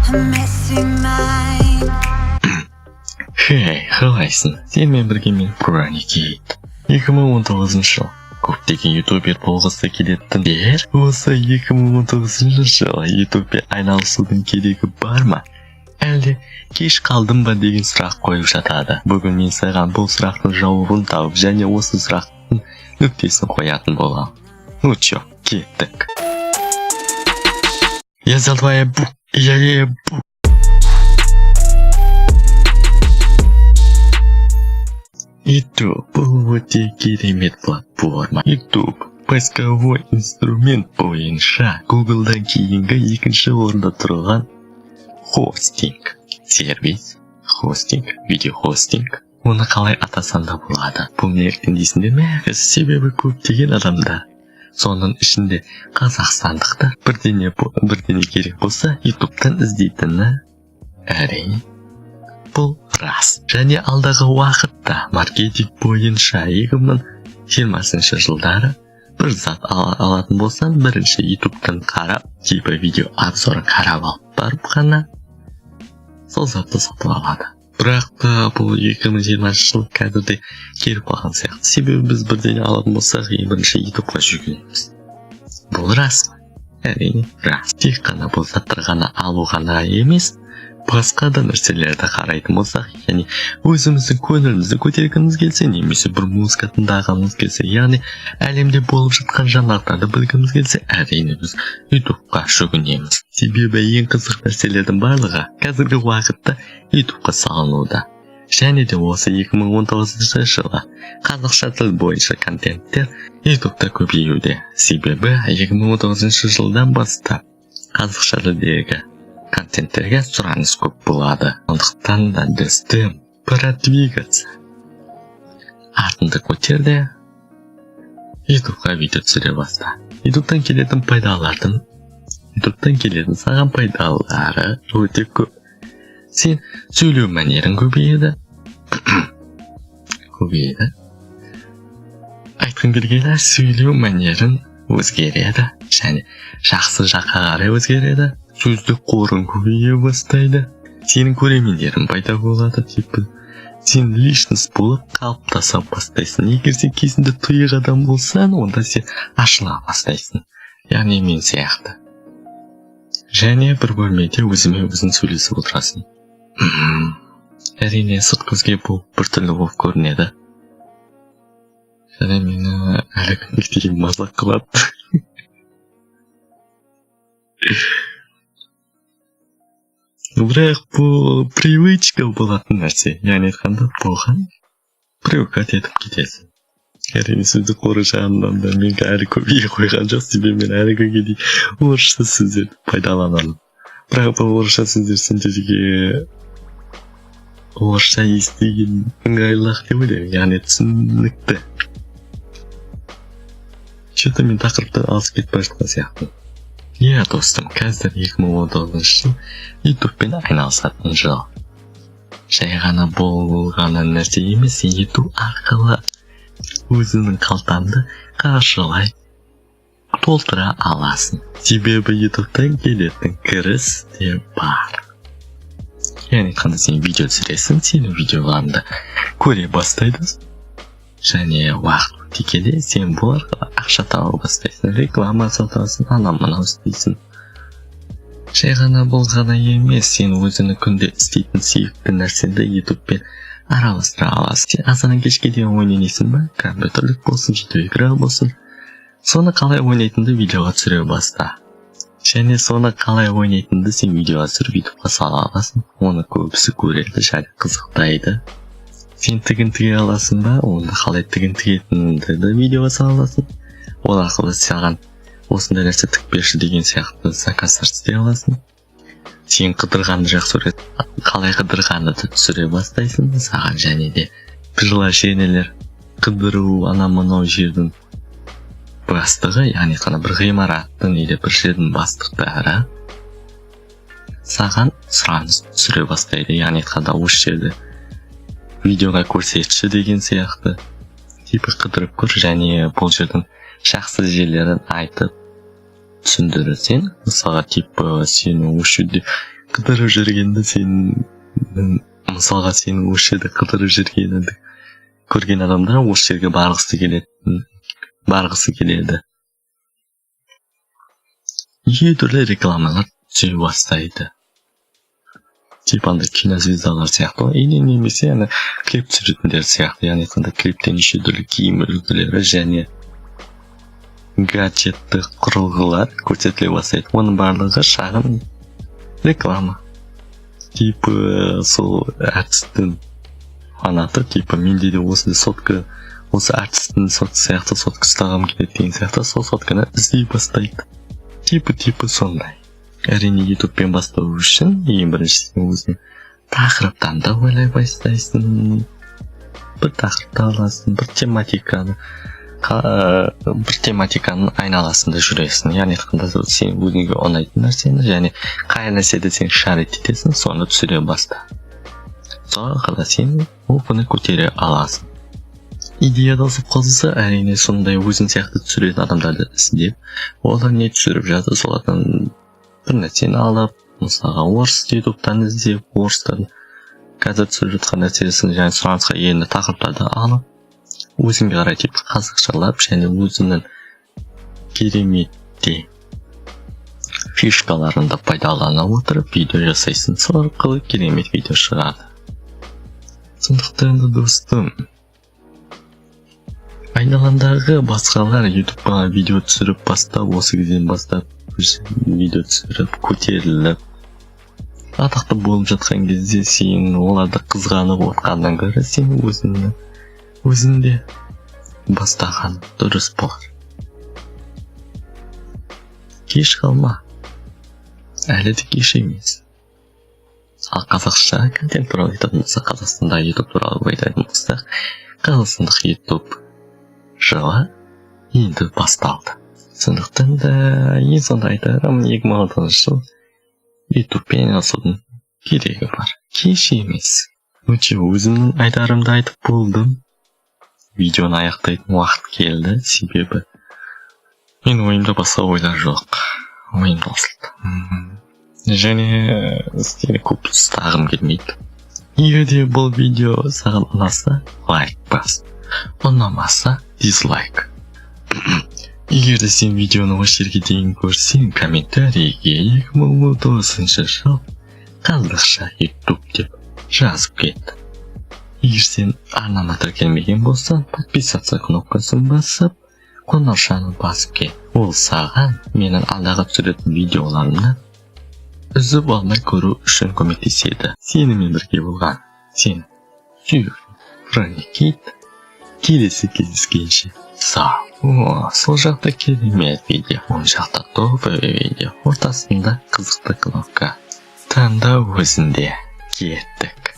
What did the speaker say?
A messy mind. Хей, қалайсың? Сенімен бірге мен, Праники. 2019 жыл. Көптеген ютубер болғысы келетіндер осы 2019 жылы ютубпен айналысудың керегі бар ма? Әлде кеш қалдым ба деген сұрақ қойып жатады. Бүгін мен саған бұл сұрақтың жауабын тауып және осы сұрақтың нүктесін қоятын боламын. Ну чё, кеттік. Я за твоя бу, я ебу. YouTube бұл өте керемет платформа. YouTube поисковой инструмент бойынша Google'дан кейінгі екінші орында тұрған хостинг. Сервис, хостинг, видео хостинг. Оны қалай атасам да болады. Бұл неліктен дейсіңдер ме? Себебі көптеген адамдар, соның ішінде қазақстандықтар, бірдеңе керек болса, YouTube'тан іздейтіні, әрине, бұл рас. Және алдағы уақытта маркетинг бойынша 2020 жылдары бір зат алатын болсаң, бірінші YouTube'тан қарап, типа видео обзорын қарап алып барып қана сол затты сатып алады. Бірақ та бұл 2020 жыл қазірде келіп қалған сияқты. Себебі біз бірдеңе алатын болсақ, ең бірінші YouTube'ға жүгінеміз. Бұл рас па? Әрине, рас. Тек қана бұл заттар ғана алу ғана емес, басқа да нәрселерді қарайтын болсақ, яғни өзіміздің көңілімізді көтергіміз келсе немесе бір музыка тыңдағымыз келсе, яғни әлемде болып жатқан жаңалықтарды білгіміз келсе, әрине, біз ютубқа жүгінеміз. Себебі ең қызық нәрселердің барлығы қазіргі уақытта ютубқа салынуда. Және де осы 2019 жылы қазақша тіл бойынша контенттер ютубта көбеюде. Себебі 2019 жылдан бастап қазақша тілдегі контенттерге сұраныс көп болады. Сондықтан да, достым, пора двигаться. Атыңды көтер де, ютубқа видео түсіре баста. Ютубтан келетін саған пайдалары өте көп. Сен сөйлеу мәнерің көбейеді. Айтқым келгені, сөйлеу мәнерің өзгереді және жақсы жаққа қарай өзгереді. Сөздік қорың көбейе бастайды, сенің көрермендерің пайда болады, типа сен личность болып қалыптаса бастайсың. Егер сен кезінде тұйық адам болсаң, онда сен ашыла бастайсың, яғни мен сияқты. Және бір бөлмеде өзіме өзің сөйлесіп отырасың. Әрине, сырт көзге бұл біртүрлі болып көрінеді және мені әлі күнге дейін мазақ қылады. Бірақ бұл привычка болатын нәрсе, яғни айтқанда, бұған привыкать етіп кетесің. Әрине, сөздік қоры жағынан да мен әлі көбейе қойған жоқ, себебі мен әлі күнге дейін орысша сөздерді пайдаланамын. Бірақ бұл орысша сөздер сендерге орысша естіген ыңғайлырақ деп ойлаймын, яғни түсінікті. Че-то мен тақырыптан алыс кетіп бара жатқан сияқтымын. Иә, достым, қазір 2019 жыл ютубпен айналысатын жыл. Жай ғана бұл ғана нәрсе емес, сен ютуб арқылы өзіңнің қалтаңды қаржылай толтыра аласың. Себебі ютубтан келетін кіріс те бар. Яғни айтқанда, сен видео түсіресің, сенің видеоларыңды көре бастайды және уақыт өте келе сен бұл арқылы ақша таба бастайсың, реклама сатасың, анау мынау істейсің. Жай ғана бұл ғана емес, сен өзіңнің күнде істейтін сүйікті нәрсеңді ютубпен араластыра аласың. Сен азаннан кешке дейін ойнайсың ба? Компьютерлік болсын, видеоигра болсын, соны қалай ойнайтыныңды видеоға түсіре баста. Және соны қалай ойнайтыныңды сен видеоға түсіріп, ютубқа сала аласың. Оны көбісі көреді және қызықтайды. Сен тігін тіге аласың ба? Онда қалай тігін тігетініңді де видеоға сала аласың. Ол арқылы саған осындай нәрсе тігіп берші деген сияқты заказдар істей аласың. Сен қыдырғанды жақсы көресің, қалай қыдырғанды түсіре бастайсың. Саған және де приложениелер, қыдыру, ана мынау жердің бастығы, яғни қана бір ғимараттың или бір жердің бастықтары саған сұраныс түсіре бастайды. Яғни айтқанда, осы жерді видеоға көрсетші деген сияқты, типа қыдырып көр және бұл жердің жақсы жерлерін айтып түсіндірсең, мысалға, типа сен осы жерде Қыдырып жүргенде сен, мысалға, сенің осы жерде қыдырып жүргеніңді көрген адамдар осы жерге барғысы келеді. Неше түрлі рекламалар түсе бастайды, типа андай кинозвездалар сияқты ғой или немесе ана клип түсіретіндер сияқты. Яғни айтқанда, клипте неше түрлі киім үлгілері және гаджеттік құрылғылар көрсетіле бастайды. Оның барлығы шағын реклама. Типа сол әртістің фанаты, типа менде де осындай сотка, осы әртістің сотка сияқты сотка ұстағым келеді деген сияқты, сол сотканы іздей бастайды. Типа сондай. Әрине, Ютубпен бастау үшін ең бірінші сен өзің тақырыптан да ойлай бастайсың. Бір тақырыпты аласың, бір тематиканың айналасында жүресің. Яғни айтқанда, сен өзіңе ұнайтын нәрсені және қай нәрседе сен шарить етесің, соны түсіре баста. Сол арқылы сен опыны көтере аласың. Идея тауысып қалса, әрине, сондай өзің сияқты түсіретін адамдарды іздеп, олар не түсіріп жатыр, солардан бір нәрсені алып, мысалға, орыс Ютубтан іздеп, орыстардың қазір түсіріп жатқан нәрсесін және сұранысқа ие тақырыптарды алып, өзіңе қарай типа қазақшалап және өзіңнің кереметтей фишкаларын да пайдалана отырып видео жасайсың. Сол арқылы керемет видео шығады. Сондықтан да, достым, айналаңдағы басқалар Ютубқа видео түсіріп бастап, осы кезден бастап видео түсіріп, көтеріліп, атақты болып жатқан кезде сен оларды қызғанып отқаннан гөрі, сен өзіңді өзің де бастаған дұрыс болар. Кеш қалма, әлі де кеш емес. Ал қазақша контент туралы айтатын болсақ, Қазақстандағы Ютуб туралы айтатын болсақ, қазақстандық Ютуб жылы енді басталды. Сондықтан да ең соңында айтарым: 2019 жыл Ютубпен айналысудың керегі бар, кеш емес. Ну че, өзімнің айтарымды айтып болдым. Видеоны аяқтайтын уақыт келді, себебі менің ойымда басқа ойлар жоқ, ойым таусылды және сіздерді көп ұстағым келмейді. Егер де бұл видео саған ұнаса, лайк бас, ұнамаса, дизлайк. Егер де сен видеоны осы жерге дейін көрсең, комментарийге 2019 жыл қазақша Ютуб деп жазып кет. Егер сен арнама тіркелмеген болсаң, подписаться кнопкасын басып, қоңыраушаны басып кет. Ол саған менің алдағы түсіретін видеоларымды үзіп алмай көру үшін көмектеседі. Сенімен бірге болған сен Франикит. Келесі кездескенше сау. О, сол жақта керемет видео, оң жақта топовый видео, ортасында қызықты кнопка. Таңдау өзінде. Кеттік.